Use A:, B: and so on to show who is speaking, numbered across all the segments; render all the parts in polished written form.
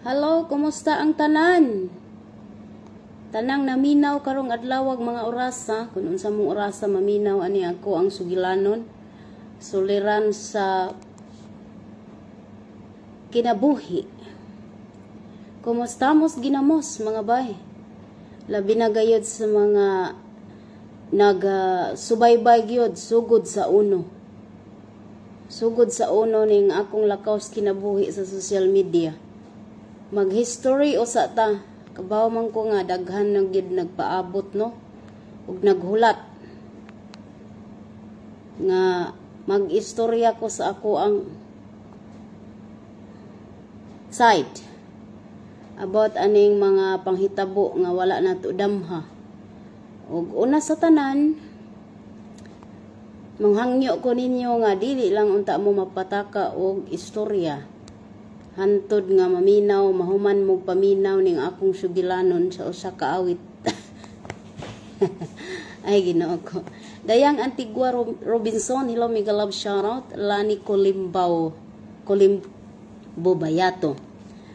A: Hello, kumusta ang tanan? Tanang naminaw karong adlawag mga orasa, kung unsa mong orasa maminaw ani ako ang sugilanon, suliran sa kinabuhi. Kumustamos ginamos, mga bay? Labi na gayod sa mga nagasubaybay gyud sugod sa uno. Sugod sa uno ning akong lakaw sa kinabuhi sa social media. Mag-history usa ta. Kabaw man ko nga daghan na gyud nagpaabot, no, ug naghulat nga mag-istorya ko sa ako ang side about aning mga panghitabo nga wala nato damha. Ug una sa tanan, manghangyo ko ninyo nga dili lang unta mo mapataka og istorya hantod nga maminaw, mahuman mo paminaw ning akong sugilanon sa usa ka awit. Ay, Ginoo ko. Dayang Antigua Robinson, hello, mega love shoutout. Lani Colimbaw, Colimbo Bayato.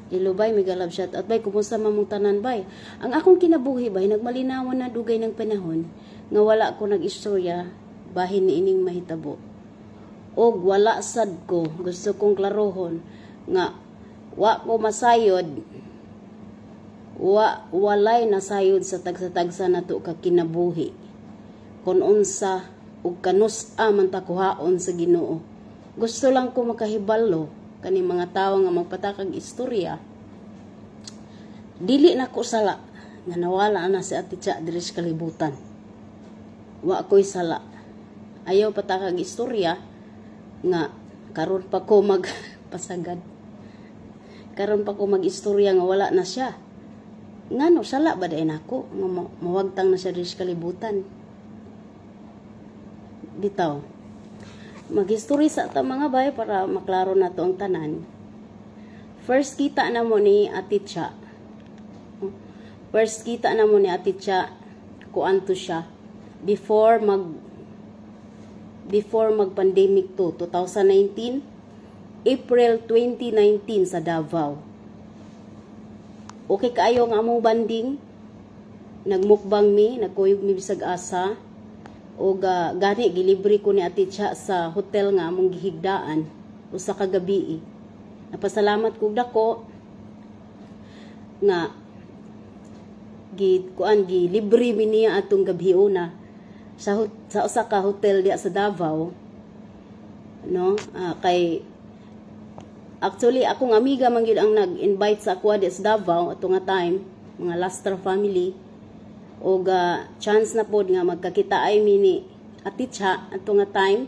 A: Hello bay, mega love shoutout bay. Kumusta man mong tanan, bay? Ang akong kinabuhi, bay, nagmalinawan na dugay ng panahon nga wala ko nag-istorya bahin ni ining mahitabo. Og wala sad ko, gusto kong klarohon nga wa ko masayod, wa walay nasayod sa tagsa-tagsa nato ka kinabuhi kon unsa ug kanus-a man ta kuhaon sa Ginoo. Gusto lang ko makahibalo kani mga tawo nga magpatakag istorya, dili na ko sala nga nawala na si Ate Cha diri sa kalibutan. Wa ko'y sala. Ayaw patakag istorya nga karon pa ko magpasagad, karon pa ko mag-istorya nga wala na siya. Ngano, sala ba diay nako nga mawagtang na siya diri sa kalibutan? Bitaw. Mag-history sa ta, mga bay, para maklaro nato ang tanan. First kita na mo ni Ate Cha. First kita na mo ni Ate Cha, kuan to siya before mag pandemic to, 2019, April 2019 sa Davao. Okay kaayo nga among bonding. Nagmukbang mi, nagkuyog mi bisag asa. Og gani gilibre ko ni Ate Cha sa hotel nga among gihigdaan usa ka gabi. Napasalamat kog dako nga gi kuan, gi libre mi niya atong gabiuna sa usa ka hotel diya sa Davao, no? Kay actually akong amiga man gyud ang nag-invite sa ako diya sa Davao ato nga time, mga Lastra family, og chance na pod nga magkakita ay mi ni Ate Cha ato nga time.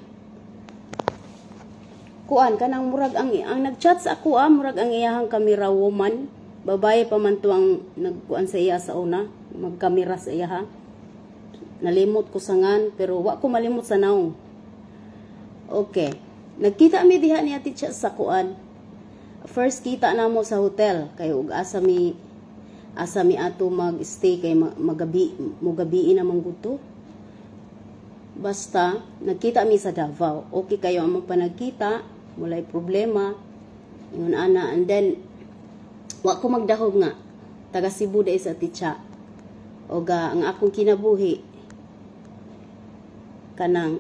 A: Kuan, kanang murag ang nag-chat sa ako, murag ang iyahang camera woman, babae pa man to ang nagkuan sa iya sa una, magkamera sa iya ha. Nalimot ko sa ngan, pero wa ko malimot sa naong. Okay, nagkita mi diha ni Ate Cha sa kuan. First kita namo sa hotel kay ug asa mi ato mag-stay kay magabi, mugabi na man gud. Basta nagkita mi sa Davao, okay kayo among panagkita, walay problema yun ana. And then wa ko magdahog nga taga Cebu dai sa Ate Cha. Og ang akong kinabuhi, kanang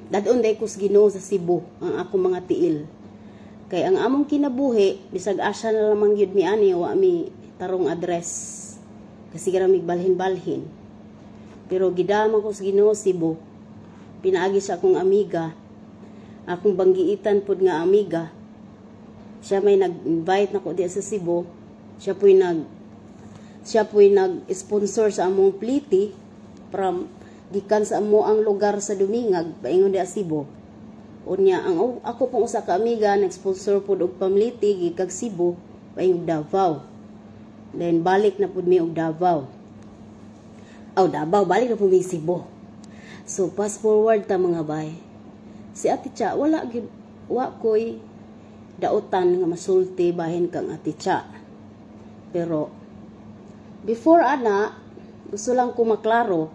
A: dadon day ko sa Ginoo sa Cebu ang akong mga tiil, kay ang among kinabuhi bisag asa na lamang gyud mi ani, wa mi tarong address kasi gara mig balhin-balhin. Pero gidama ko sa Ginoo Cebu pinaagi sa akong amiga, akong banggiitan pud nga amiga. Siya may nag-invite nako diya sa Cebu. Siya po'y nag-sponsor sa among pliti from gikan sa amo ang lugar sa Dumingag paingon diya Cebu. Unya ang ako pong usa ka amiga nag-sponsor pud og pamliti gikan Cebu paingon Davao. Then balik na pud mi og Davao. Aw, Davao, balik na pud mi Cebu. So fast forward ta, mga bay. Si Ate Cha, wala gyud, wa koy dautan nga masulti bahin kang Ate Cha. Pero before ana, gusto lang ko maklaro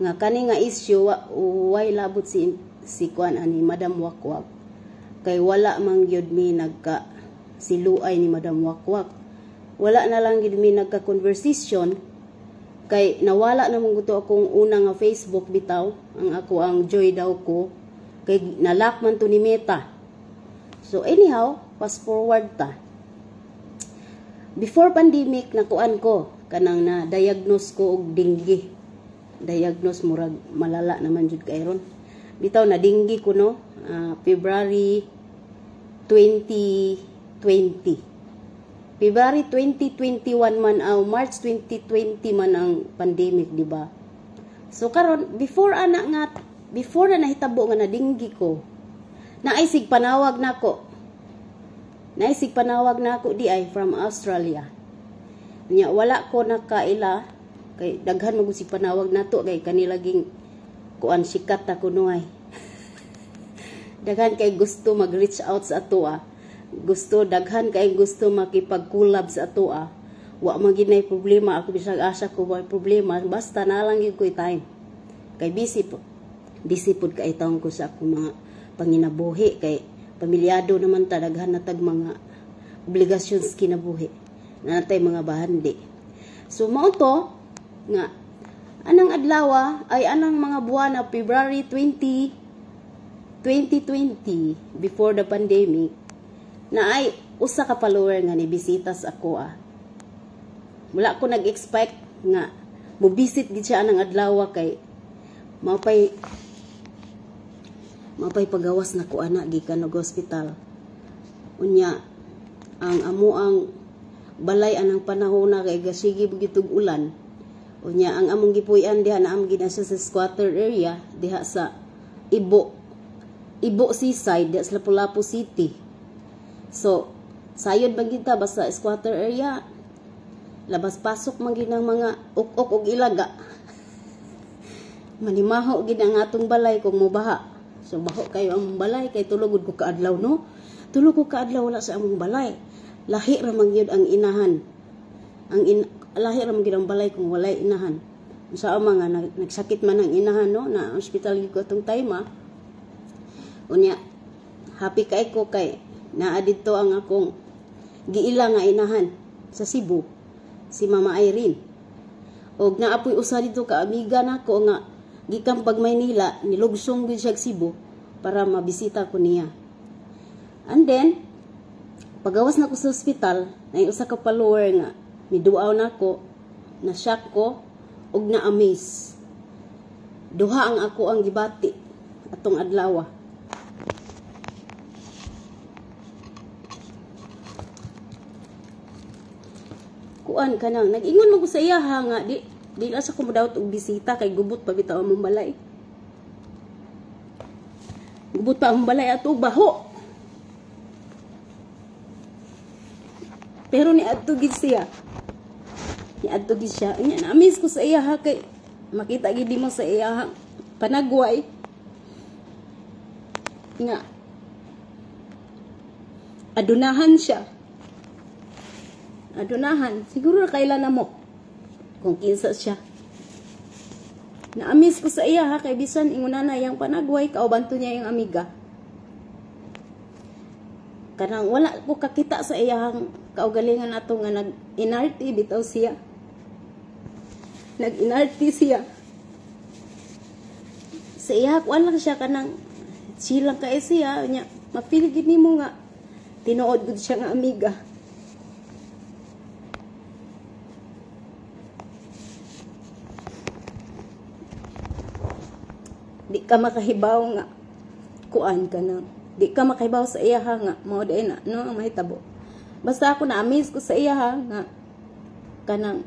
A: nga kani nga issue way labot si kuan ani Madam Wakwak. Kay wala man gyud mi nagka siluay ni Madam Wakwak. Wala na lang gid mi nagka-conversation kay nawala na mong gusto akong una nga Facebook bitaw, ang ako ang Joy daw ko kay nalak man to ni Meta. So anyhow, fast forward ta. Before pandemic, nakuan ko kanang na diagnose ko og dengue. Diagnose, murag malala naman jud kay ron. Bitaw na dengue ko, no, February 2020. February 2021 man aw March 2020 man ang pandemic, di ba? So karon, before ana nga, before na nahitabo nga na dengue ko, naay sig panawag nako. Naay sig panawag nako di ay from Australia. Nya wala ko nakaila kay daghan man sig panawag nato kay kanila ging kuan, sikat ako nuay. Daghan kay gusto mag-reach out sa atoa. Gusto, daghan kay gusto makipag-collab sa atoa. Wa man gid problema ako, bisag asa ko wa problema, basta na lang gyud ko'y time. Kay busy po. Busy pud kay taon ko sa akong mga panginabuhi kay pamilyado naman ta, daghan na tag mga obligasyon sa kinabuhi. Natay mga bahandi. So mao to nga anang adlaw ay anang mga buwan na February 20 2020, before the pandemic, na ay usa ka follower nga ni bisita sa ako ah. Wala ko nag-expect nga mo visit gid siya anang adlaw kay mapay pagawas na ko ana gikan og hospital. Unya ang amo ang balay anang panahon na kay gasige gitug ulan. Unya ang among gipuy-an diha na am gid siya sa squatter area diha sa Ibo Ibo Seaside diha sa Lapu-Lapu City. So sayod man gid ta, basta squatter area, labas pasok man gid ang mga uk-ok og ilaga. Manimaho gid ang atong balay kung mobaha. So baho kayo ang balay kay tulog ko kaadlaw, no. Tulog ko kaadlaw wala sa among balay. Lahi ra man gyud ang inahan. Lahi ra man gyud ang balay kung walay inahan. Sa ama nga nagsakit man ang inahan, no, na hospital gyud ko atong time ah. Unya happy kay ko kay naa didto ang akong giila nga inahan sa Cebu, si Mama Irene. Og naapoy usa dito ka amiga nako nga gikan pag Maynila, nilugsong gyud siya Cebu para mabisita ko niya. And then pagawas na ko sa ospital, nay usa ka follower nga miduaw nako, na shock ko ug na amaze. Duha ang ako ang gibati atong adlaw. Kuan kanang nag-ingon man ko sa iya ha nga di di lang sa ko modawat og bisita kay gubot pa bitaw among balay. Gubot pa among balay ato, baho. Pero niadto gid siya. Niadto gid siya. Nya na-amaze ko sa iya ha kay makita gid mo sa iya ha, panagway nga adunahan siya. Adunahan. Siguro kailan na mo kung kinsa siya. Na-amaze ko sa iya ha kay bisan inguna na yang panagway, kauban to niya yung amiga. Kanang wala ko kakita sa iyang kaugalingan ato nga nag-inarte bitaw siya. Nag-inarte siya. Sa iya kuan lang siya, kanang chill lang kay siya nya ma-feel gid nimo nga tinuod gud siya nga amiga. Di ka makahibaw nga kuan ka na. Di ka makahibaw sa iya ha nga mao day na no ang mahitabo. Basta ako na amaze ko sa iya ha nga kanang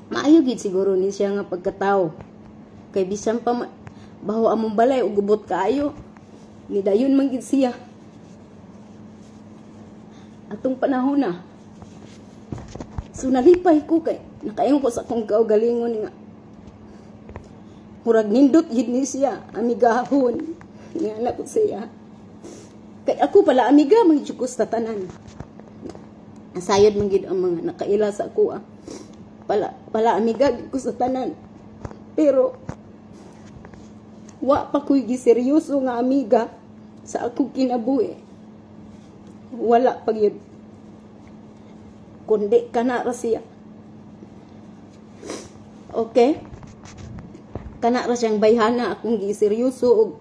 A: maayo gid siguro ni siya nga pagkatao. Kay bisan pa baho among balay ug gubot kaayo, nidayon man gid siya. Atong panahon na. So nalipay ko kay nakaingon ko sa akong kaugalingon nga murag nindot gid ni siya amigahon. Nga anak ko siya. Kay ako pala amiga man jud ko sa tanan. Sayod man gid ang mga nakaila sa ako ah. Pala amiga gid ko sa tanan. Pero wa pa ko'y giseryoso nga amiga sa akong kinabuhi. Wala pa gyud. Kundi kana ra siya. Okay? Kana ra siyang bayhana akong giseryoso og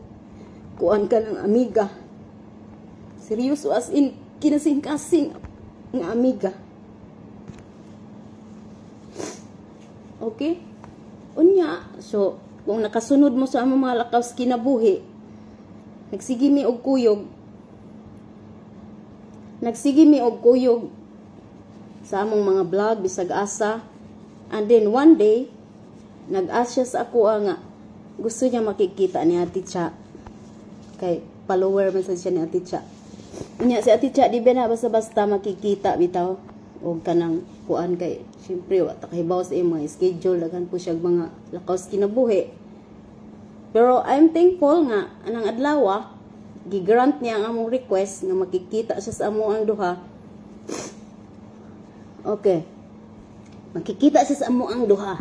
A: kuan ka ng amiga. Seryoso as in kinasing-kasing nga amiga. Okay? Unya, so kung nakasunod mo sa among mga lakaw sa kinabuhi, nagsige mi og kuyog. Nagsige mi og kuyog sa among mga vlog bisag asa. And then one day, nag-asya sa ako nga gusto niya makikita ni Ate Cha. Kay follower man sa siya ni Ate Cha. Unya si Ate Cha di ba na basta-basta makikita bitaw og kanang kuan, kay syempre wa ta kahibaw sa iyang mga schedule, daghan po siya mga lakaw sa kinabuhi. Pero I'm thankful nga anang adlaw gi-grant niya ang among request nga makikita siya sa amo ang duha. Okay. Makikita siya sa amo ang duha.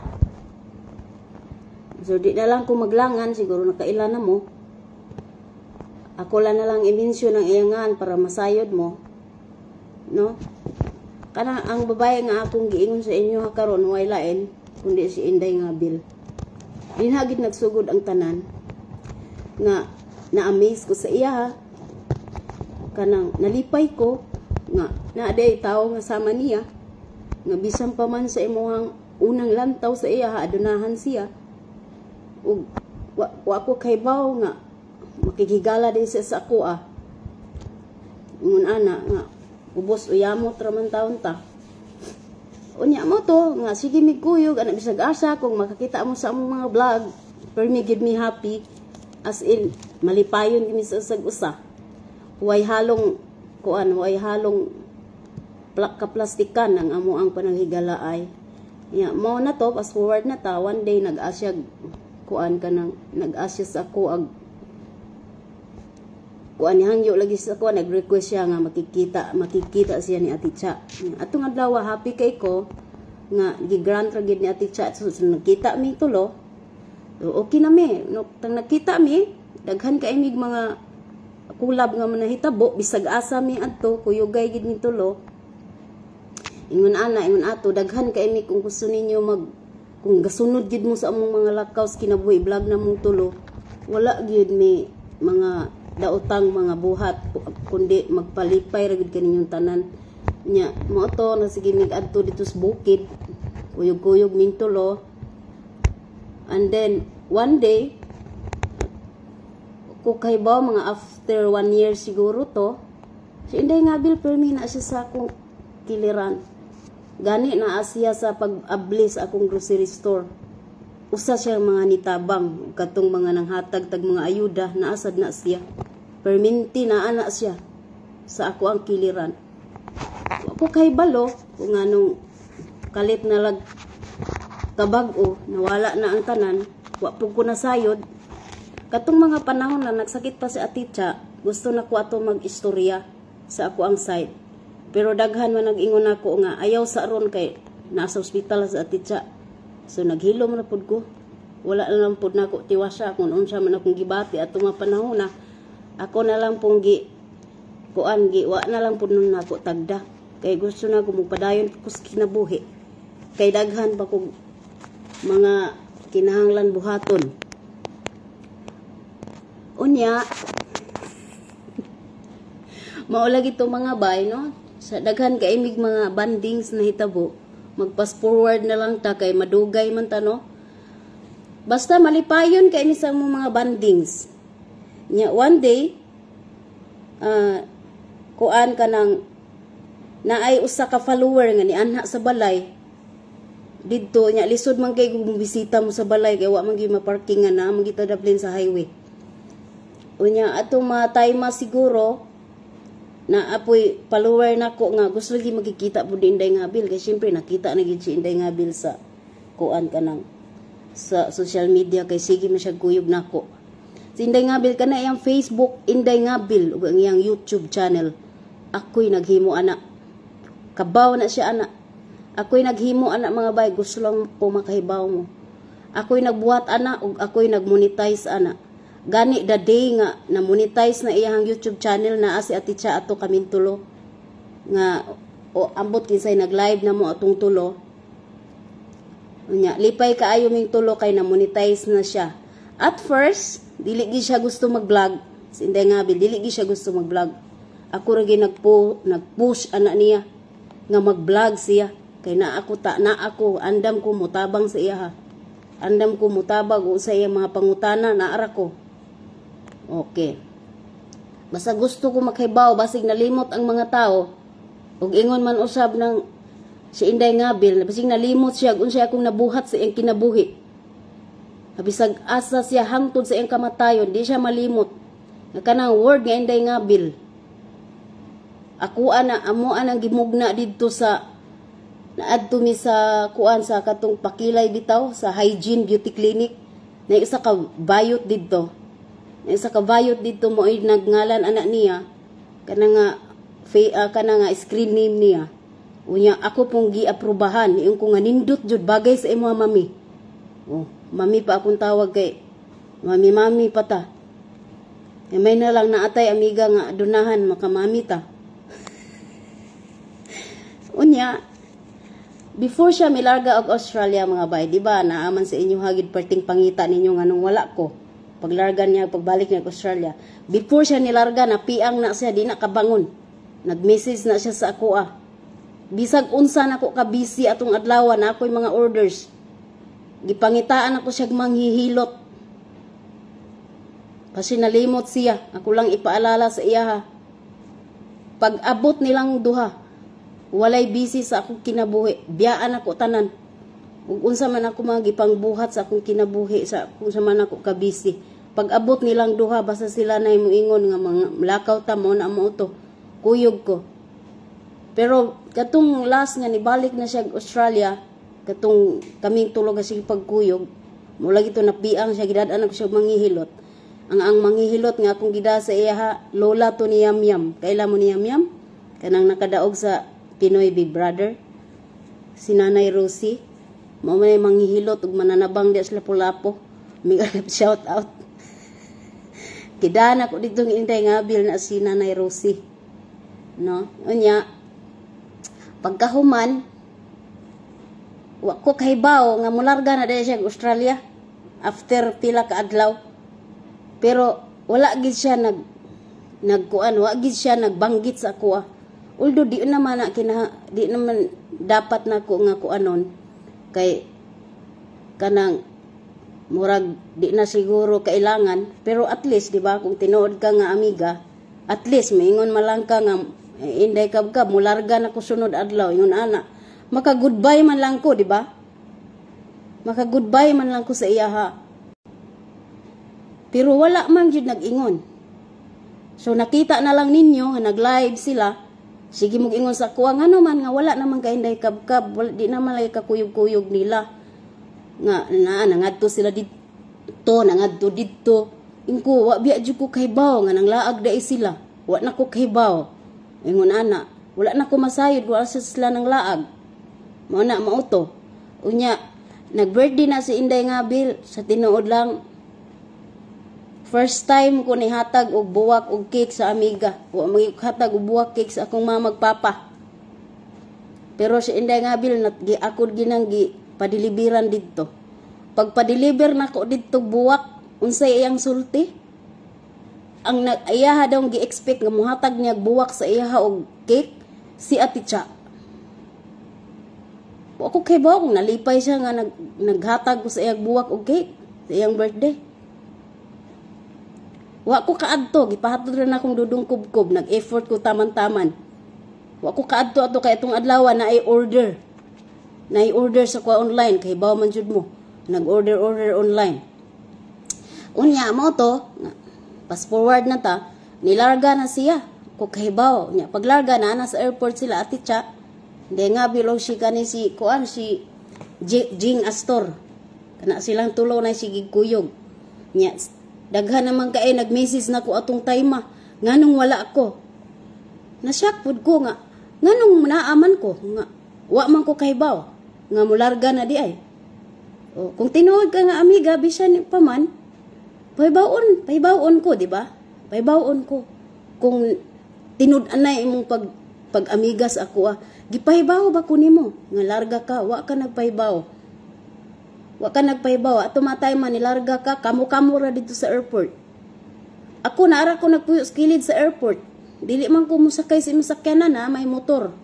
A: So di na lang ko maglangan, siguro nakaila na mo. Ako lang na lang i-mention ang iyangan para masayod mo. No? Kana ang babae nga akong giingon sa inyo ha karon, way lain kundi si Inday Ngabil. Dinha gid nagsugod ang tanan nga na-amaze ko sa iya ha. Kanang nalipay ko nga naa day tawo nga sama niya nga bisan pa man sa imuhang unang lantaw sa iya ha, adunahan siya ug wa ko kahibaw nga makighigala din siya sa ako ah. Ingon ana nga ubos uyamot ra man taon ta. Unya mo to nga sige mi kuyog ana bisag asa. Kung makakita mo sa among mga vlog, permi gid mi happy, as in malipayon kami sa usag usa. Way halong kuan, way halong kaplastikan ang amo ang pananghigala ay. Ya, mo na to, fast forward na ta, one day nag-asyag kuan ka nang nag-asya sa ako ag kuan ni hangyo lagi sa ako, nag-request siya nga makikita makikita siya ni Ate Cha. Atong adlaw happy kay ko nga gi-grant ra gid ni Ate Cha. So nagkita mi tulo. So, okay na mi. No, tang nagkita mi, daghan kay mig mga kulab nga manahitabo bisag asa mi adto, kuyugay gid mi tulo. Ingon ana, ingon ato, daghan kay mi. Kung gusto ninyo mag kung gasunod gid mo sa among mga lakaw sa kinabuhi, vlog na mong tulo, wala gyud mi mga daotang mga buhat kundi magpalipay ra gid kaninyong tanan. Nya mo to na sige mig adto dito sa bukid, kuyog-kuyog ming tulo. And then one day, ko kay ba mga after one year siguro to, si Inday Ngabil permi na siya sa akong kiliran. Gani na siya sa pag-abli sa akong grocery store. Usa siya mga nitabang katong mga nanghatag tag mga ayuda, naasad na siya. Perminti na ana siya sa ako ang kiliran. Wa ko kahibalo kung anong kalit na lag kabag-o, nawala na ang tanan, wa pud ko nasayod. Katong mga panahon na nagsakit pa si Ate Cha, gusto na ko ato mag-istorya sa ako ang side. Pero daghan man nag-ingon ako nga ayaw sa ron kay nasa ospital sa Ate Cha. So naghilom na pud ko. Wala na lang pud nako tiwasa kung unsa man akong gibati atong mga panahon na ako na lang pong gi kuan gi wa na lang pud nun nako tagda. Kay gusto na ko magpadayon ko sa kinabuhi. Kay daghan pa kog mga kinahanglan buhaton. Unya, mao lagi to mga bay, no? Sa daghan kay mig mga bandings na hitabo, mag-fast forward na lang ta kay madugay man ta, no? Basta malipayon kay mi sa mga bandings. Nya one day, kuan ka ng naay usa ka follower nga nianha sa balay didto. Nya lisod man kay kung bisita mo sa balay kay wa man gyud maparking nga naa man gyud daplin sa highway. Unya atong mga time siguro na apoy follower nako nga gusto lagi makikita pud Inday Ngabil, kay syempre nakita na gid si Inday Ngabil sa kuan kanang sa social media kay sige man siya kuyog nako. Si Inday Ngabil, kana iyang Facebook Inday Ngabil ug ang iyang YouTube channel. Ako'y naghimo ana. Kabaw na siya ana. Ako'y naghimo ana, mga bay, gusto lang ko makahibaw mo. Ako'y nagbuhat ana ug ako'y nagmonetize ana. Gani the day nga na monetize na iyang YouTube channel, naa si Ate Cha ato kamintulo nga O ambot kinsay nag-live na mo atong tulo. Unya, lipay kaayo ming tulo kay na monetize na siya. At first, dili gi siya gusto mag-vlog. Si Inday Ngabil, dili gi siya gusto mag-vlog. Ako ra gi nag-push ana niya nga mag-vlog siya. Kay na ako ta na ako andam ko mutabang sa iya ha. Andam ko mutabag o sa iya mga pangutana naara ko. Okay. Basta gusto ko makahibaw basig nalimot ang mga tao ug ingon man usab ng si Inday Ngabil, basig nalimot siya unsay akong nabuhat sa iyang kinabuhi. Bisag asa siya hangtod sa iyang kamatayon, di siya malimot. Nga kanang word nga Inday Ngabil. Ako ana amo anang gimugna didto sa naadto mi sa kuan sa katong pakilay bitaw sa hygiene beauty clinic na isa ka bayot didto. Na isa ka bayot didto mo ay nagngalan anak niya kana nga kana nga screen name niya. Unya ako pong giaprobahan yung ko nga nindot jud bagay sa imo, mami. Oh, mami pa akong tawag kay mami mami pa ta. E may na lang naatay amiga nga adunahan makamami ta. Unya, before siya milarga og Australia, mga bay, di ba, naaman sa inyo hagid perting pangita ninyo nganong wala ko. Paglarga niya, pagbalik niya og Australia. Before siya nilarga, napiang na siya, di na kabangon. Nag-message na siya sa ako ah. Bisag unsa na ko ka busy atong adlaw na ako'y mga orders. Gipangitaan ako siya manghihilot. Kasi nalimot siya. Ako lang ipaalala sa iya ha. Pag abot nilang duha, walay busy sa akong kinabuhi. Biyaan ako tanan. Ug unsa man ako mga gipangbuhat sa akong kinabuhi sa kung sa man ako ka busy. Pag abot nilang duha, basta sila na muingon nga mga lakaw ta mo na mo to. Kuyog ko. Pero katong last nga nibalik na siya Australia, katong kaming tulog nga sige pagkuyog, mula gito napiang siya, gidad-an ako siya manghihilot. Ang manghihilot nga akong gida sa iya ha, lola to ni Yam Yam. Kaila mo ni Yam Yam? Kanang nakadaog sa Pinoy Big Brother. Si Nanay Rosie. Mao man manghihilot ug mananabang di sila pulapo. Mega shout out. Gidaan ako dito ng Inday Ngabil na si Nanay Rosie. No? Unya, pagkahuman, wa ko kahibaw nga mularga na dahil siya Australia after pila ka adlaw. Pero wala gid siya nagkuan, wa gid siya nagbanggit sa ako ah. Although di naman na kina di naman dapat nako nga kuanon kay kanang murag di na siguro kailangan, pero at least, di ba, kung tinuod ka nga amiga, at least maingon man lang ka nga eh, "Inday Kabkab, mularga na ko sunod adlaw," ingon ana, maka goodbye man lang ko, di ba? Maka goodbye man lang ko sa iya ha. Pero wala man jud nag-ingon. So nakita na lang ninyo nga nag-live sila. Sige mong ingon sa kuha ngano man nga wala naman kay Inday Kabkab, wala, di naman lagi kakuyog-kuyog nila. Nga na nangadto sila didto, nangadto didto. Ingko wa biya jud ko kahibaw nga nanglaag dai sila. Wa na ko kahibaw. Ingon ana, wala na ko masayod wala sa sila nang laag. Mao na mauto. Unya nag-birthday na si Inday Ngabil. Sa tinuod lang, first time ko nihatag og buwak og cake sa amiga. Wa maghatag og buwak cake sa akong mama papa. Pero si Inday Ngabil nat gi ako ginang gi padeliveran didto. Pag padeliver nako didto buwak, unsay iyang sulti? Ang nag iyaha daw gi-expect nga muhatag niya buwak sa iyaha og cake si Ate Cha. Wa ko kay ba kung nalipay siya nga naghatag ko sa iyang buwak og cake sa iyang birthday. Wa ko kaadto, gipahatod ra na akong dudong kubkob, nag-effort ko taman-taman. Wa ko kaadto ato kay itong adlaw na ay order. Na order sa kwa online kay bawo man jud mo. Nag-order order online. Unya mo to, fast forward na ta, nilarga na siya. Ko kahibaw nya paglarga na nasa airport sila Ate Cha. Hindi nga bilog si kani si kuan si Jing Astor. Kana silang tulo na sige kuyog. Nya daghan naman kay nag-message na ko atong time nganong wala ako. Nasyak pud ko nga nganong naaman ko nga wa man ko kahibaw nga mularga na di ay. O, kung tinuod ka nga amiga bisan pa man pahibawon, pahibawon ko, di ba? Pahibawon ko. Kung tinud-anay imong pag Pag-amiga sa ako ah. Gipahibaw ba ko nimo nga larga ka? Wa ka nagpahibaw. Wa ka nagpahibaw. Ato matay man nilarga ka, kamo-kamo ra dito sa airport. Ako naara ko nagpuyo sa kilid sa airport. Dili man ko mosakay sa imong sakyanan na may motor.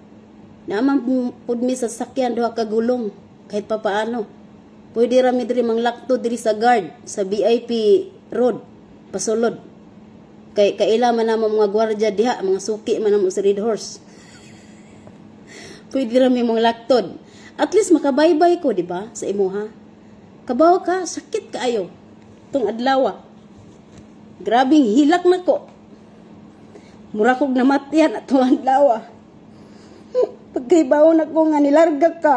A: Naa man pud mi sa sakyan, duha ka gulong kahit papaano. Pwede ra mi diri manglakto diri sa guard sa VIP road pasulod. Kay kaila man namo mga gwardiya diha, mga suki man namo sa Red Horse. Pwede ra mi manglaktod. At least makabaybay ko, di ba, sa imuha. Kabaw ka, sakit kaayo. Tong adlaw. Grabing hilak na ko. Mura kog namatian atong adlaw. Pagkahibaw na ko nga nilarga ka,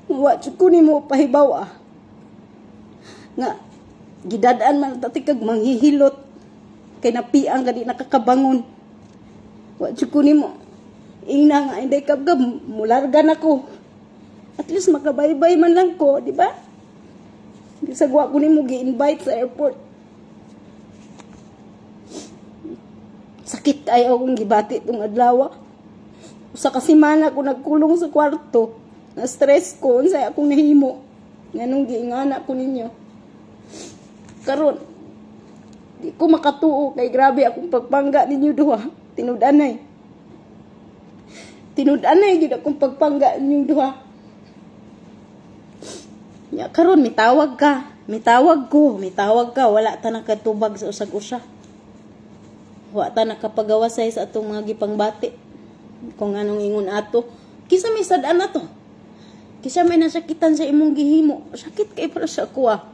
A: wa jud ko nimo pahibaw ah. Nga gidadaan man ta kag manghihilot kay napiang ka, di nakakabangon. Wa jud ko nimo ingna nga inday kabgab mularga na ko. At least makabaybay man lang ko, di ba? Bisag wa ko nimo gi-invite sa airport. Sakit ay akong gibati tong adlaw. Usa ka semana ko nagkulong sa kwarto. Na-stress ko, unsay akong nahimo. Nganong giingana ko ninyo. Karon, di ko makatuo kay grabe akong pagpangga ninyo duha. Tinud-anay. Tinud-anay gyud akong pagpangga ninyong duha. Ya, karon mitawag ka. Mitawag ko, mitawag ka, wala ta nakatubag sa usag-usa. Wa ta nakapagawasay sa atong mga gipangbati. Kung anong ingon ato, kinsa may sad-an ato? Kinsa may nasakitan sa imong gihimo? Sakit kay para sa ako ah.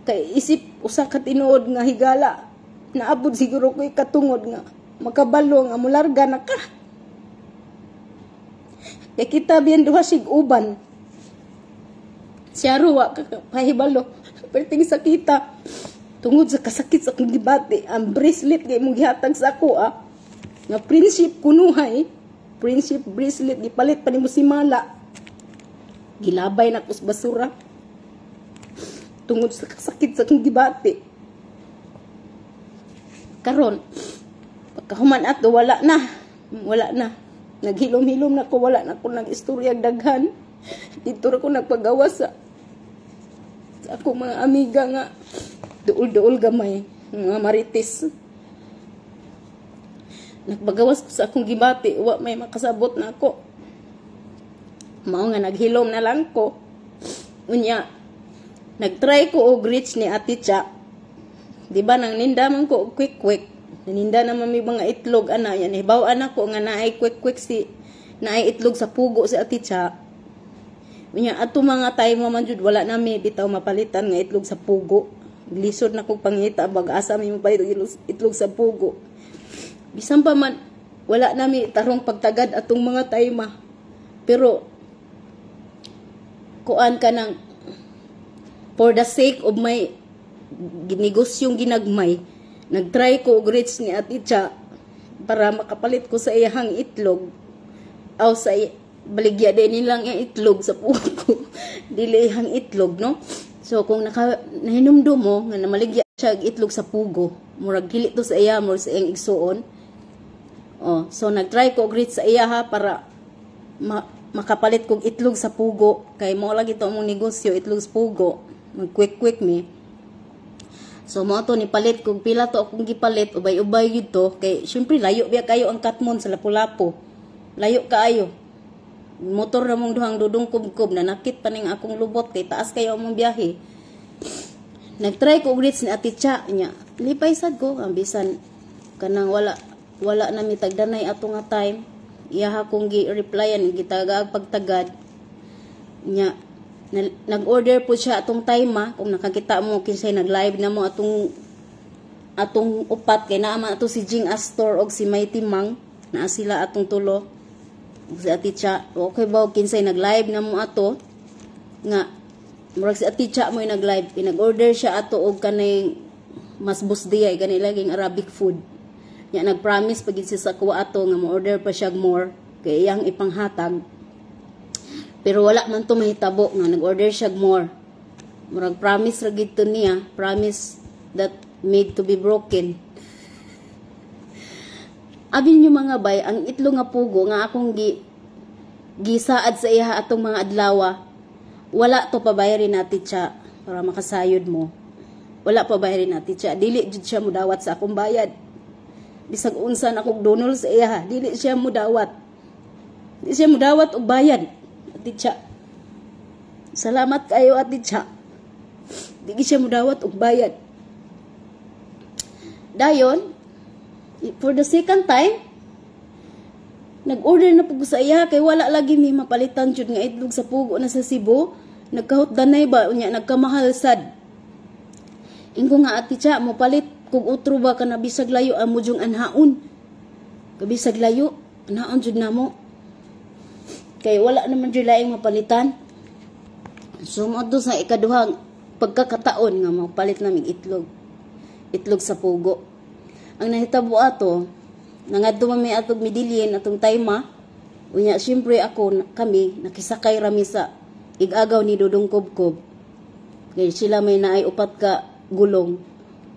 A: Kay isip usa ka tinuod nga higala, naabot siguro ko'y katungod nga makabalo nga mularga na ka. Kay kita biyan duha sig uban. Siya wa ka pahibalo. Perting sakita. Tungod sa kasakit sa akong gibati, ang bracelet kay imong gihatag sa ako ah. Nga friendship kunuhay, friendship bracelet gipalit pa nimo si Mala. Gilabay na ko sa basura. Tungod sa kasakit sa akong gibati. Karon, pagkahuman ato, wala na. Wala na. Naghilom-hilom na ko, wala na ko nag-istorya daghan. Dito ra ko nagpagawas sa akong mga amiga nga duol-duol gamay, mga marites. Nagpagawas ko sa akong gibati, wa may makasabot na ako. Mao nga naghilom na lang ko. Unya, nagtry ko og reach ni Ate Cha. Di ba nang ninda man ko og quick quick. Naninda naman may mga itlog ana yan. Hibaw ana ko nga naay quick quick si naay itlog sa pugo si Ate Cha. Unya ato mga time man jud wala nami bitaw mapalitan nga itlog sa pugo. Lisod na kog pangita bag asa mi mapalit og itlog sa pugo. Bisan pa man wala nami tarong pagtagad atong mga time. Pero kuan ka ng for the sake of my negosyong ginagmay, nagtry ko og reach ni Ate Cha para makapalit ko sa iyahang itlog. Aw sa baligya din nilang ang itlog sa pugo. Dili iyang itlog, no? So kung naka nahinumdum mo nga namaligya siya og itlog sa pugo, murag dili to sa iya, murag sa iyang igsuon. Oh, so nagtry ko og reach sa iya ha para makapalit kog itlog sa pugo kay mo lagi to among negosyo, itlog sa pugo, mag quick quick mi. So mo to nipalit kog pila to akong gipalit, ubay-ubay gyud to kay syempre layo biya kayo ang Katmon sa Lapu-Lapu. Layo kaayo. Motor ra mong duhang dudong kubkob, nanakit pa ning akong lubot kay taas kayo among biyahe. Nagtry ko og reach ni Ate Cha nya. Lipay sad ko ang bisan kanang wala wala na mi tagdanay ato nga time. Iyaha kong gi-replyan, gitagaag pagtagad. Nya nag-order po siya atong time ah. Kung nakakita mo kinsay nag-live na mo atong atong upat kay naa man ato si Jing Astor og si Mighty Mang, naa sila atong tulo ug si Ate Cha. Okay ba kinsay nag-live na mo ato nga murag si Ate Cha mo nag-live, pinag-order siya ato og kaning masbus diay gani laging Arabic food. Nya nag-promise pagid siya sa kuwa ato nga mo-order pa siya more kay iyang ipanghatag. Pero wala man to mahitabo nga nag-order siya more. Murag promise ra gid to niya, promise that made to be broken. Abi niyo, mga bay, ang itlog nga pugo nga akong gisaad sa iya atong mga adlawa, wala to pabayarin na Titsa para makasayod mo. Wala pa bayarin na Titsa. Dili jud siya mudawat sa akong bayad. Bisag unsa na akong dunol sa iya, dili siya mudawat. Di siya mudawat og bayad. Ate Cha. Salamat kayo, Ate Cha. Di siya mudawat og bayad. Dayon, for the second time, nag-order na pud ko sa iya kay wala lagi mi mapalitan jud nga itlog sa pugo na sa Cebu. Nagkahot danay ba, unya nagkamahal sad. Ingon nga, "Ate Cha, mo palit kog utro ba kana bisag layo amo jung anhaon." Kabisag layo, anhaon jud namo. Kay wala naman jud laing mapalitan. So mo sa ikaduhang pagkakataon nga mapalit naming itlog. Itlog sa pugo. Ang nahitabo ato, nangadto man mi atog Medellin atong tayma. Unya syempre ako, kami nakisakay rami sa igagaw ni Dudong Kubkob. Kay sila may naay upat ka gulong.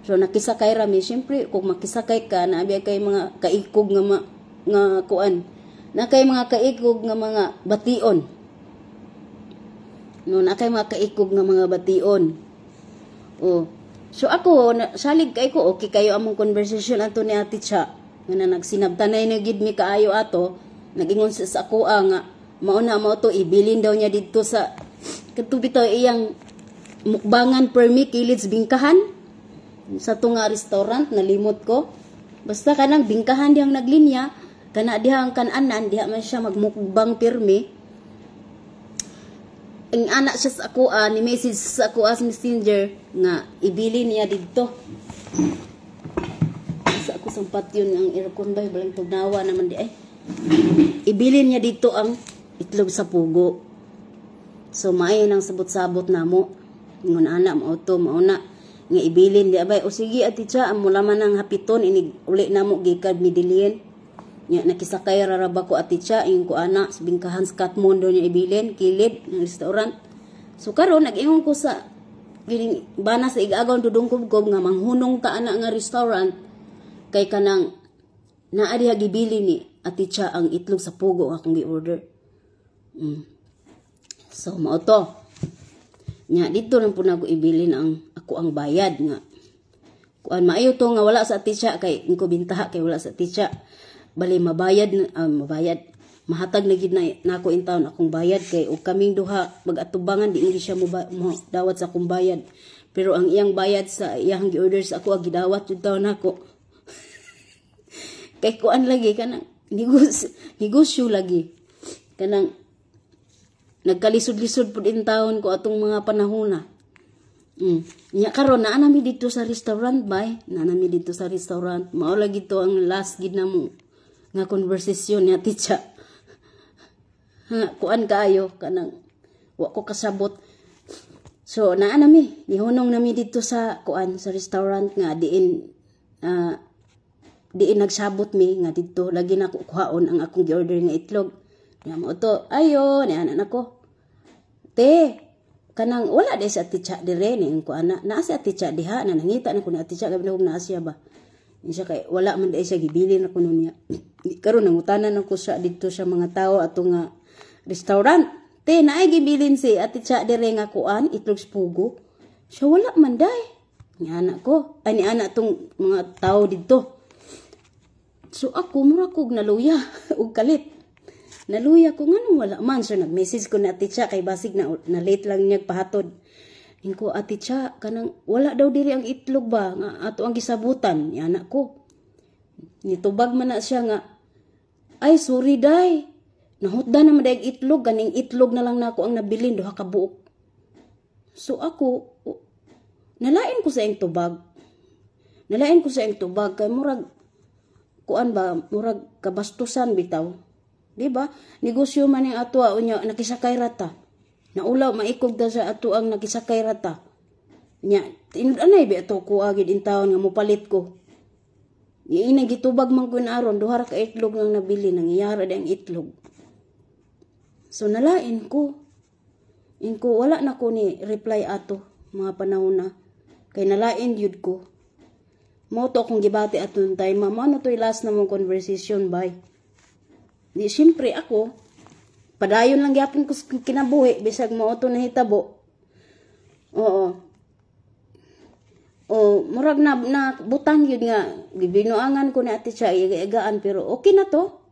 A: So nakisakay rami, syempre kung makisakay ka, naabi kay mga kaikog nga nga kuan. Na kay mga kaikog nga mga bation. No, na kay mga kaikog nga mga bation. Oh. So ako, na, salig kay ko, okay kayo among conversation ato ni Ate Cha. Nga na nagsinabtanay na gid mi kaayo ato, nagingon sa ako nga mauna mao to, ibilin daw niya didto sa kadto bitaw iyang mukbangan permi kilid sa bingkahan sa to nga restaurant, nalimot ko. Basta kanang bingkahan dihang naglinya, kana dihang kananan diha man siya magmukbang pirmi. Ang anak siya sa ako ni message sa ako sa Messenger nga ibili niya didto sa ako sampat yun ang aircon ba, balang tugnawa naman di ay. Ibilin niya dito ang itlog sa pugo. So maayo nang sabot-sabot namo. Ingon ana mao to, mauna nga ibilin di abay. O sige, Ate Cha, mula man ang hapiton inig uli namo gikan Medellin. Nya nakisakay ra ra ba ko, Ate Cha, ingon ko ana, sa bingkahan sa Katmon daw niya ibilin, kilid ng restaurant. So karon nag-ingon ko sa gining bana sa igagaw Dudong Kubkob nga manghunong ta ana nga restaurant kay kanang naa diha gibili ni Ate Cha ang itlog sa pugo akong gi-order. So mao to. Nya dito lang po nako ibilin ang ako ang bayad nga. Kuan, maayo to nga wala sa Ate Cha kay ko bintaha kay wala sa Ate Cha. Bali mabayad mabayad, mahatag na gid na nako in town akong bayad kay og kaming duha mag-atubangan, di hindi siya mo dawat sa akong bayad. Pero ang iyang bayad sa iyang gi-order sa ako gidawat jud taon nako. Kay kuan lagi, kanang negosyo, negosyo lagi. Kanang nagkalisod-lisod pud in taon ko atong mga panahona. Nya karon naa nami dito sa restaurant bay, naa nami dito sa restaurant. Mao lagi to ang last gid namo nga conversation ni Ate Cha. Ha, kuan kaayo kanang wa ko kasabot. So naa nami, nihunong nami dito sa kuan, sa restaurant nga diin nagsabot mi nga didto lagi na kuhaon ang akong gi-order nga itlog. Nya mo to, ayo, ni ana nako. "Te, kanang wala di sa Ate Cha dire," ni ko ana. "Naa si Ate Cha diha na nangita na ko ni Ate Cha gabi na naa siya ba." Siya kay wala man di siya gibilin ako nun niya. Karon nangutanan ako siya didto sa mga tao ato nga restaurant. "Te, naay gibilin si Ate Cha dire nga kuan, itlog sa pugo?" Siya, "Wala man day." Ni anak ko, ay ni anak tong mga tao didto. So ako, mura kog naluya og kalit. Naluya ko nganong wala man. So nag-message ko na Ate Cha kay basig na late lang niya pahatod. Inko, "Ate Cha, kanang wala daw diri ang itlog ba nga ato ang gisabutan?" Ni anak ko. Nitubag man na siya nga, "Ay, sorry day. Nahutda naman day itlog, ganing itlog na lang nako ang nabilin, duha ka buok." So ako, nalain ko sa iyang tubag. Nalain ko sa iyang tubag kay murag kuan ba, murag kabastusan bitaw. Di ba? Negosyo man yung ato unya nakisakay rata. Naulaw maikog ta sa ato ang nakisakay rata. Nya tinud anay bi ato ko agid in taon nga mopalit ko. Iina gitubag man ko na aron duha ra ka itlog nang nabili, nang iyara di ang itlog. So nalain ko. Inko wala na ko ni reply ato mga panahon na kay nalain gyud ko. Mao to akong gibati atong time, mao na to'y last na mong conversation, bye. Di siyempre ako, padayon lang gyapon ko sa kinabuhi bisag mao to nahitabo. Oo. O murag na butang yun nga gibinuangan ko ni Ate Cha igaan, pero okay na to.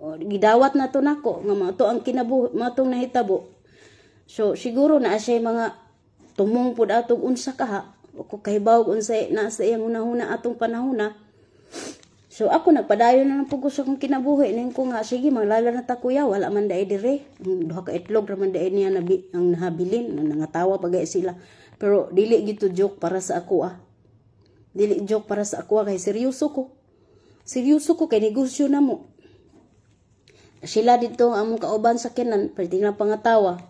A: O, gidawat na to nako nga mao to ang kinabuhi, mao tong nahitabo. So siguro na siya mga tumong pud atong unsa kaha o ko kahibaw unsay na sa iyang hunahuna atong panahona. So ako, nagpadayon na lang pud ko sa akong kinabuhi. Ning ko nga sige, maglala na ta, kuya, wala man daay dire. Ang duha ka itlog ra man daay niya nabi, ang nahabilin, nangatawa pa gay sila. Pero dili gito joke para sa ako ah. Dili joke para sa ako ah, kay seryoso ko. Seryoso ko kay negosyo na mo. Sila dito ang among kauban sa kinan, pwede nga pangatawa.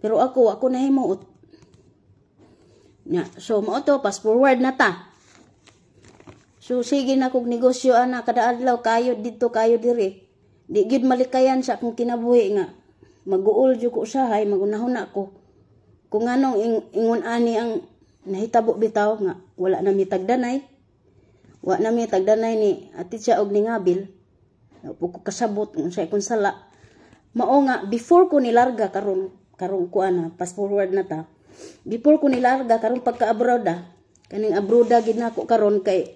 A: Pero ako, ako nahimuot. Nya, so mao to, fast forward na ta. So sige na kog negosyo ana kada adlaw, kayo didto, kayo diri. Di gyud malikayan sa akong kinabuhi nga maguol jud ko usahay, magunahuna ko. Kung anong ingon ani ang nahitabo bitaw nga wala na mi tagdanay. Wa na mi tagdanay ni Ate Cha og ni Ngabil. Wa ko kasabot unsa akong sala. Mao nga before ko nilarga karon karong kuan na, fast forward na ta. Before ko nilarga karon pagka-abroad, kaning abroad gid nako karon kay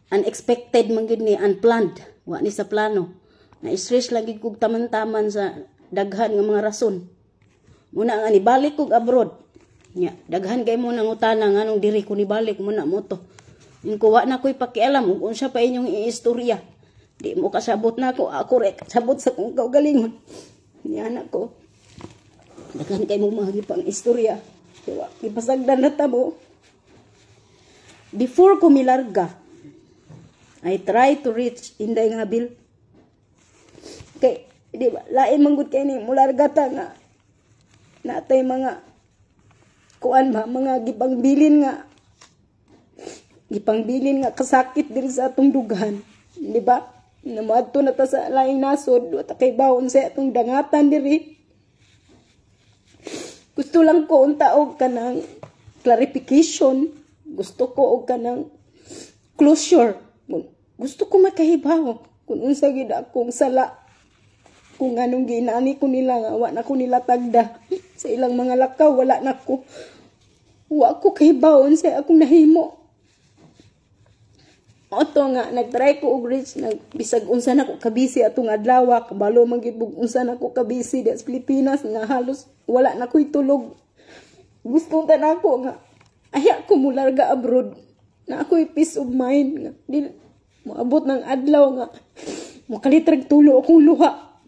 A: unexpected man gid ni, unplanned, wa ni sa plano. Na stress lang gid kog taman-taman sa daghan nga mga rason. Muna nga nibalik kog abroad. Nya, daghan kay mo nangutana nganong diri ko nibalik mo na mo to. Inko wa na ko'y pakialam ug unsa pa inyong iistorya. Di mo kasabot na ako, ako re kasabot sa kong kaugalingon. Niya na ko. Daghan kay mo mga pang istorya. Diba? Ipasagdan na ta mo. Before ko milarga, I try to reach Inday Ngabil. Kay, di ba, lain manggod kay ni mularga ta nga natay mga kuan ba, mga gipangbilin nga kasakit diri sa atong dughan, di ba? Na moadto na ta sa laing nasod, wa ta kay bawon sa atong dangatan diri. Gusto lang ko unta og kanang clarification, gusto ko og kanang closure. Gusto ko makahibaw kung unsa gid akong sala, kung anong ginani ko nila nga wa na ko nila tagda sa ilang mga lakaw, wala na ko, wa ko kahibaw unsa akong nahimo. Oto nga nagtry ko og reach, nag bisag unsa na ko kabisi atong adlaw, kabalo man gid unsa na ko kabisi di sa Pilipinas nga halos wala na ko'y tulog. Gusto ta nako nga aya ko mularga abroad na ako'y peace of mind nga di moabot ng adlaw nga makalitrag tulo akong luha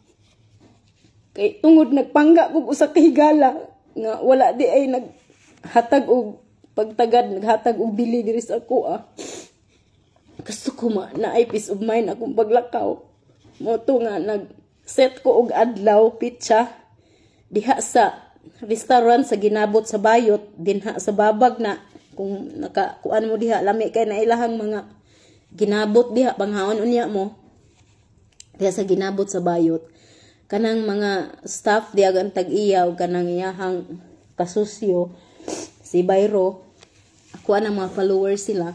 A: kay tungod nagpangga kog usa ka higala nga wala di ay naghatag og pagtagad, naghatag og bili diri sa ako ah. Gusto ko ma na ay peace of mind akong paglakaw. Mo to nga nag set ko og adlaw, pitsa, diha sa restaurant sa Ginabot sa Bayot, dinha sa babag na kung naka kuan mo diha, lami kay na ilahang mga ginabot diha, panghaon unya mo diha sa Ginabot sa Bayot. Kanang mga staff diha ang tag-iyaw, kanang iyahang kasusyo si Bayro, ako ang mga followers sila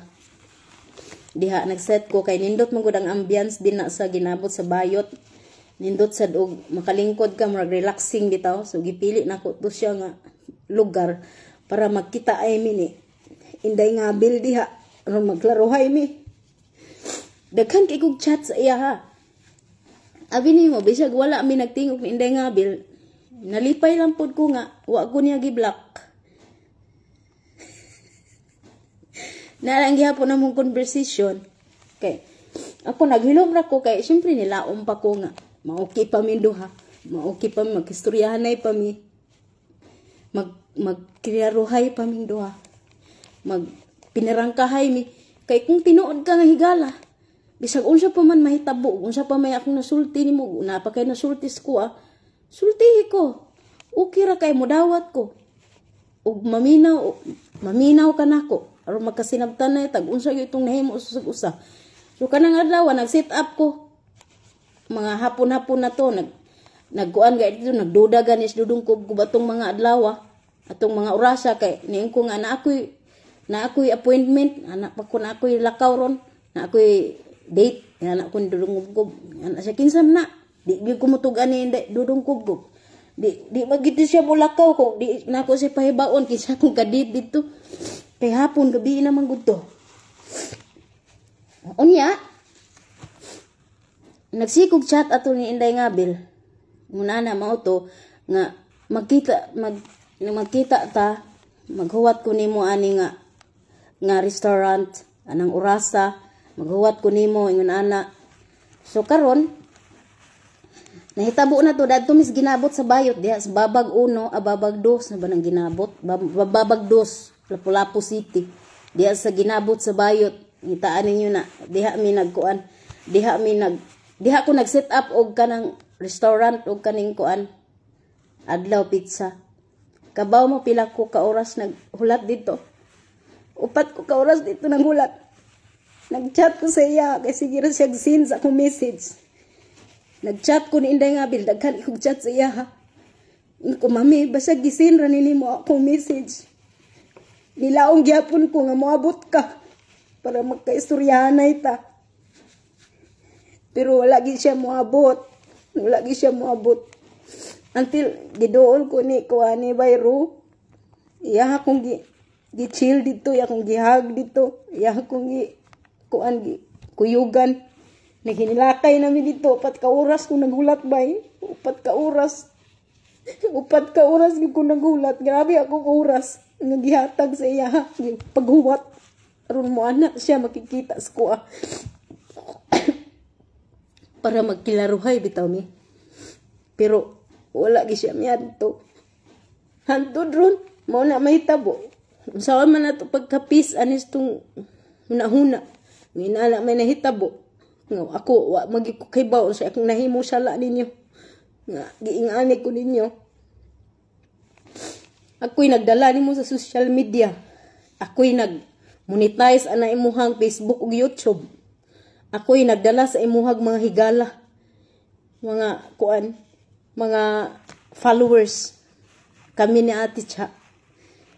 A: diha. Nagset ko kay nindot man gud ang ambience din na sa Ginabot sa Bayot, nindot sad og makalingkod ka, murag relaxing bitaw. So gipili nako to siya nga lugar para magkita ay mi ni Inday Ngabil diha aron magklarohay mi. Daghan kay kog chat sa iya ha. Abi nimo, bisag wala mi nagtingog ni Inday Ngabil, nalipay lang pod ko nga wa ko niya gi-block. Nalang gihapon namong conversation. Kay ako naghilom ra ko kay syempre nilaom pa ko nga maoki pa mi duha. Maoki pa mi, maghistoryahanay pa mi. Magkinaruhay pa mi duha. Magpinarangkahay mi. Kay kung tinuod ka nga higala, bisag unsa pa man mahitabo, unsa pa may akong nasulti nimo, na pa kay nasulti ko ah. Sultihi ko. Okay ra kay modawat ko. Ug maminaw, maminaw ka nako. Aron magkasinabtan na tag unsa gyud itong nahimo sa usa. So kanang adlaw nag-set up ko. Mga hapon-hapon na to, nagkuan gay dito, nagduda ganis dudungkob ko batong mga adlaw, atong mga orasa kay niing ko nga na ako'y Na ako'y appointment, anak pa ko na ako'y lakaw ron, na ako'y date, anak ko ni Dudong Kubkub. Anak siya, kinsa man na? Di gyud ko mutug-an ni Dudong Kubkub. Di magito siya mulakaw ko, di na ako siya pahibaon kinsa akong kadate dito. Kay hapon gabi na man gud to. Unya, nagsikog chat ato ni Inday Ngabil. Muna na mao to nga magkita ta, maghuwat ko nimo ani nga nga restaurant anang orasa, maghuwat ko nimo, ingon ana. So karon nahitabo na to dadto mis ginabot sa bayot diha sa Babag 1, Babag 2 na ba nang ginabot, Babag 2, Lapu-Lapu City. Diha sa ginabot sa bayot, ngitaan ninyo na diha mi nagkuan, diha ko nag-set up og kanang restaurant og kaning kuan, Adlaw Pizza. Kabaw mo pila ko ka oras naghulat dito? 4 ko ka oras dito naghulat. Nag-chat ko sa iya kay sige ra siya send sa akong message. Nag-chat ko ni Inday Ngabil, daghan kog chat sa iya. Ko, "Mami, basta gisin ra nini mo akong message. Nilaong gyapon ko nga moabot ka para magkaistoryahanay ta." Pero wala gid siya moabot. Wala gid siya moabot. Until giduol ko ni kuha ni Bayro. Iya akong gi chill dito, iya akong gihag dito, iya akong gi kuan, gi kuyugan. Naghinilakay nami dito, 4 ka oras ko naghulat, bay. 4 ka oras. 4 ka oras gyud ko naghulat. Grabe akong oras nga gihatag sa iya paghuwat. Aron mo anak siya makikita sa kuha. Para magkilaruhay bitaw mi. Pero wala gi siya miadto. Hantod ron, mao na mahitabo. Unsa man nato pagkapis anis tong hunahuna. Nginana may nahitabo. Nga ako wa magi ko kahibaw sa akong nahimo sala ninyo. Nga giingani ko ninyo. Ako'y nagdala nimo sa social media. Ako'y nag-monetize ana imuhang Facebook ug YouTube. Ako'y nagdala sa imuhang mga higala. Mga kuan, mga followers. Kami ni Ate Cha.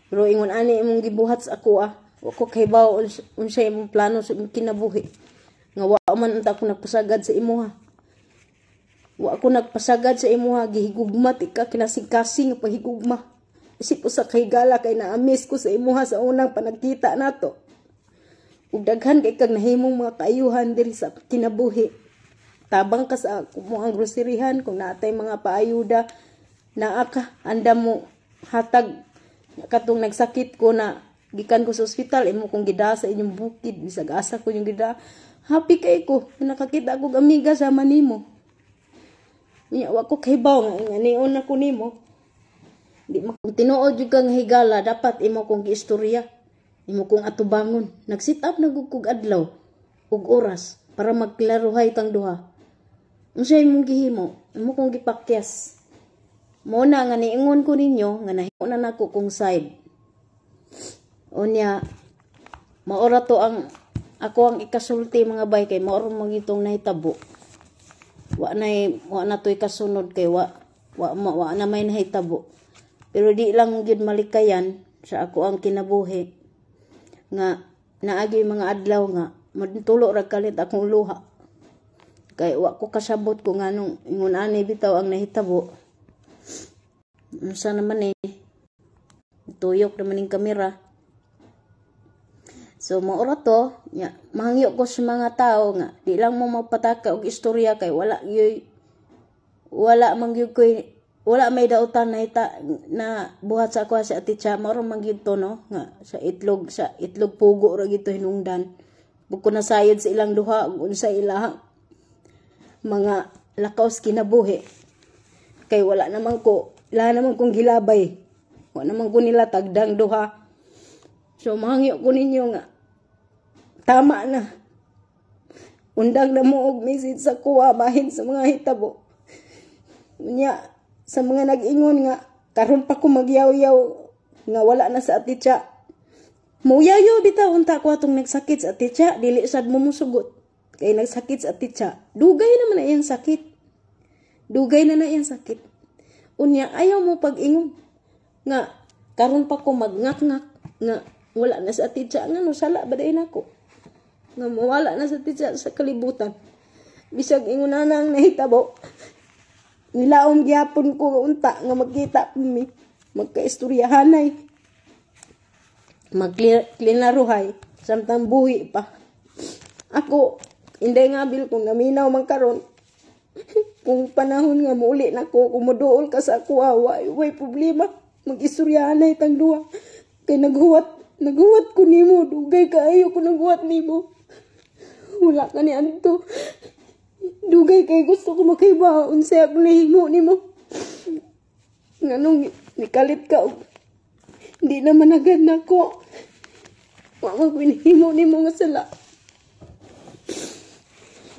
A: Pero ingon ani imong gibuhat sa ako ah. Wa ko kahibaw unsa imong plano sa imong kinabuhi. Nga wa man unta ako nagpasagad sa imuha. Wa ako nagpasagad sa imuha, gihigugma tika kinasing-kasing nga paghigugma. Isip ko sa kahigala kay naamis ko sa imuha sa unang panagkita nato. Ug daghan kay kag nahimong mga kaayuhan diri sa kinabuhi. Tabang ka sa kumuang groceryhan kung naatay mga paayuda, naa ka andam mo hatag. Katong nagsakit ko na gikan ko sa ospital, imo kong gida sa inyong bukid, bisag asa ko yung gida. Happy kay ko nakakita ako og amiga sa manimo. Nya wa ko kahibaw nga nion ako nimo. Di ma kung tinuod jud kang higala, dapat imo kong giistorya. Imo kong atubangon. Nag-set up na gud kog adlaw ug oras para magklaruhay tang duha. Unsa imong gihimo? Imo kong gipakyas. Mo na nga niingon ko ninyo nga nahimo na nako kong side. Unya maora to ang ako ang ikasulti, mga bay, kay maora man itong nahitabo. Wa na to'y kasunod kay wa na may nahitabo. Pero di lang gyud malikayan sa ako ang kinabuhi nga naagi mga adlaw nga madtulo ra kalit akong luha. Kay wa ko kasabot kung anong ingon ani bitaw ang nahitabo. Unsa naman eh. Tuyok naman yung kamera. So maura to, nya, mahangyo ko sa mga tao nga di lang mo magpataka og istorya kay wala gyud, wala man gyud koy, wala may dautan na ita, na buhat sa ako si Ate Cha. Mao man gyud to, no, nga sa itlog pugo ra gyud to hinungdan. Bug ko nasayod sa ilang duha ug unsa ila mga lakaw sa kinabuhi kay wala naman ko, wala naman kong gilabay, wala naman ko nila tagdang duha. So mahangyo ko ninyo nga tama na, undang na mo og message sa kuha bahin sa mga hitabo. Unya sa mga nag-ingon nga karon pa ko magyaw-yaw nga wala na sa Ate Cha. Muyayo bitaw unta ko atong nagsakit sa Ate Cha, dili sad mo musugot. Kay nagsakit sa Ate Cha, dugay naman na iyang sakit. Dugay na na iyang sakit. Unya ayaw mo pag-ingon nga karon pa ko magngak-ngak nga Wala na sa titsa nga no, sala ba dayon ako? Nga mawala na sa titsa sa kalibutan. Bisag ingon na ang nahitabo. Nilaom gyapon ko unta nga magkita mi. Magkaistoryahanay. Magklinaruhay. Samtang buhi pa. Ako, inday nga bil kung naminaw man karon. Kung panahon nga muuli nako, kung moduol ka sa ako, way problema. Mag-istoryahanay tang duha. Kay naghuwat ko nimo, dugay kaayo ko naghuwat nimo. Wala ka ni anto. Dugay kay gusto ko makaibaw unsay akong nahimo nimo. Nganong nikalit ka og di na managad nako. Wa man ko nahimo nimo nga sala.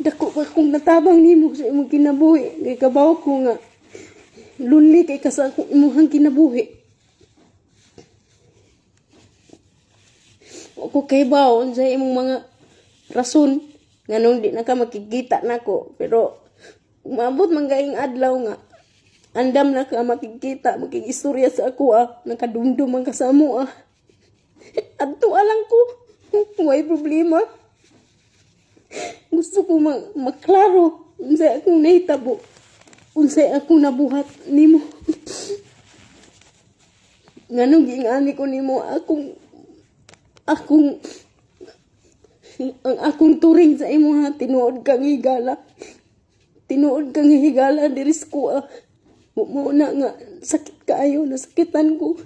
A: Dako pa kong natabang nimo sa imong kinabuhi. Kay kabaw ko nga lonely kay ka sa akong imong kinabuhi. Wa ko kahibaw unsay imong mga rason nganong di na ka makikita nako, pero umabot man gaing adlaw nga andam na ka makikita, makikistorya sa ako ah, nakadumdum man ka sa amo ah. Adto alang ko, way problema. Gusto ko maklaro unsay akong nahitabo, unsay akong nabuhat nimo. Nganong giingani ko nimo akong akong ang akong turing sa imo ha, tinuod kang higala. Tinuod kang higala diri sa kuha. Mo na nga sakit kaayo, nasakitan ko.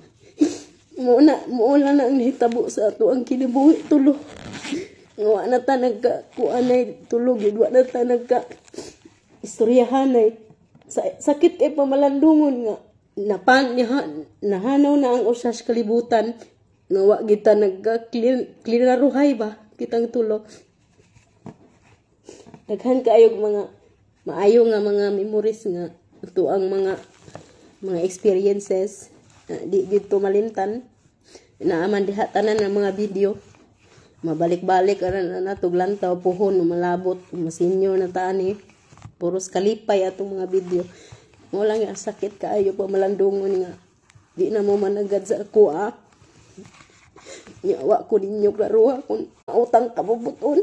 A: Mo na ang nahitabo sa ato ang kinabuhi tulo. Nga wa na ta nagka kuanay tulo gyud, wa na ta nagka istoryahanay. Sakit kay pamalandungon nga nahanaw na ang usas kalibutan nga wa kita nagka klinaruhay ba kitang tulo. Daghan kaayo mga maayo nga mga memories nga ato ang mga experiences di gyud to malimtan. Naaman diha tanan ang mga video. Mabalik-balik aran na natog lantaw puhon malabot masinyo na taani. Puros kalipay atong mga video. Mo lang nga sakit kaayo pamalandungon nga di na mo managad sa ako ah. Nyawa ko ninyo klaruha kung utang kabubuton.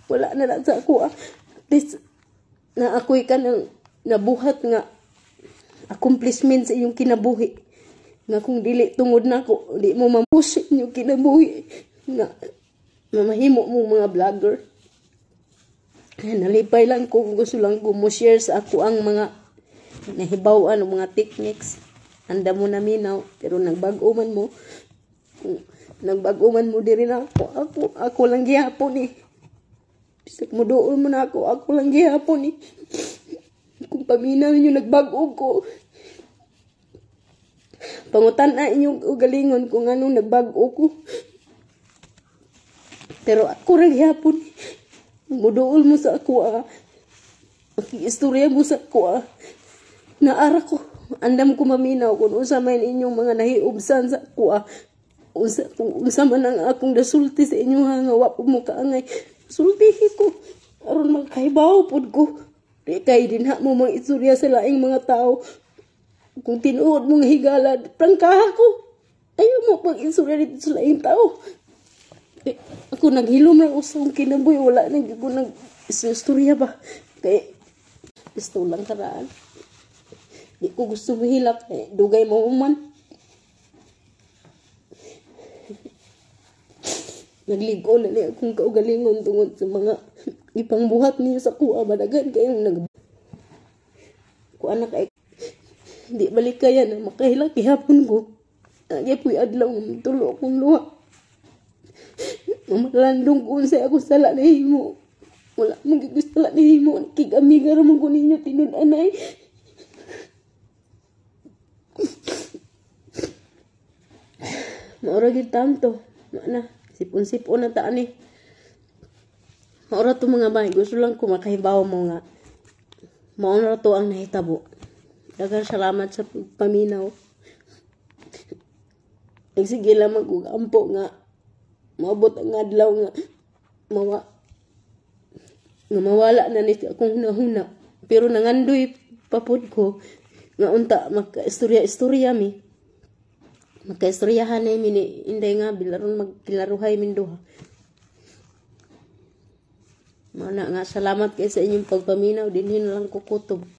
A: Wala na lang sa ako ah. At least na ako'y ka ng nabuhat nga accomplishment sa iyong kinabuhi. Nga kung dili tungod na ako, di mo mapush inyong kinabuhi. Nga mamahimo mo mga vlogger. Nalipay lang ko, gusto lang ko mo share sa ako ang mga nahibaw-an o mga techniques. Anda mo na minaw, pero nagbag-o man mo. Nagbag-o man mo diri na ako, ako lang gihapon eh. Bisag mo doon mo na ako, ako lang gihapon eh. Kung paminaw ninyo nagbag-o ko, pangutan na inyong ugalingon kung anong nagbag-o ko. Pero ako ra gihapon. Muduol mo sa ako ah. Makiistorya mo sa ako ah. Naara ko. Andam ko maminaw kung unsa man inyong mga nahiubsan sa ako ah. Unsa, kung unsa man ang akong nasulti sa inyo ha, nga wa po mo kaangay. Sultihi ko. Aron makahibaw pod ko. Di kay dinha mo mga istorya sa laing mga tao. Kung tinuod mong higala, prangkaha ko. Ayaw mo pag istorya dito sa laing tao. Di, ako naghilom lang usong kinabuhi. Wala na ko nag-istorya ba. Kay gusto lang karaan. Di ko gusto mahilak. Eh, dugay mo man. Nagligo na niya akong kaugalingon tungod sa mga ipangbuhat niyo sa kuha. Madagan kayong nag... Kuha na kay... Di balik kaya na makahilak ihapon ko. Nagya po'y adlaw nga matulo akong luha. Mamalandong ko sa ako sala na himo. Wala mong sala na himo. Kig-amiga ramon ko ninyo tinud-anay. Maura gyud tanto. Maana, sipon-sipon na taan eh. Maura to mga bay. Gusto lang ko makahibaw mo nga. Maura to ang nahitabo. Daghang salamat sa paminaw. Nagsige lang mag-ugampo nga maabot ang adlaw nga nga mawala na ni akong hunahuna. Pero nangandoy papod ko nga unta makaistorya-istorya mi. Magkaistoryahan na mi ni Inday nga bilaron magkilaruhay min duha. Mao na nga, salamat kay sa inyong pagpaminaw. Dinhi na lang ko kutob.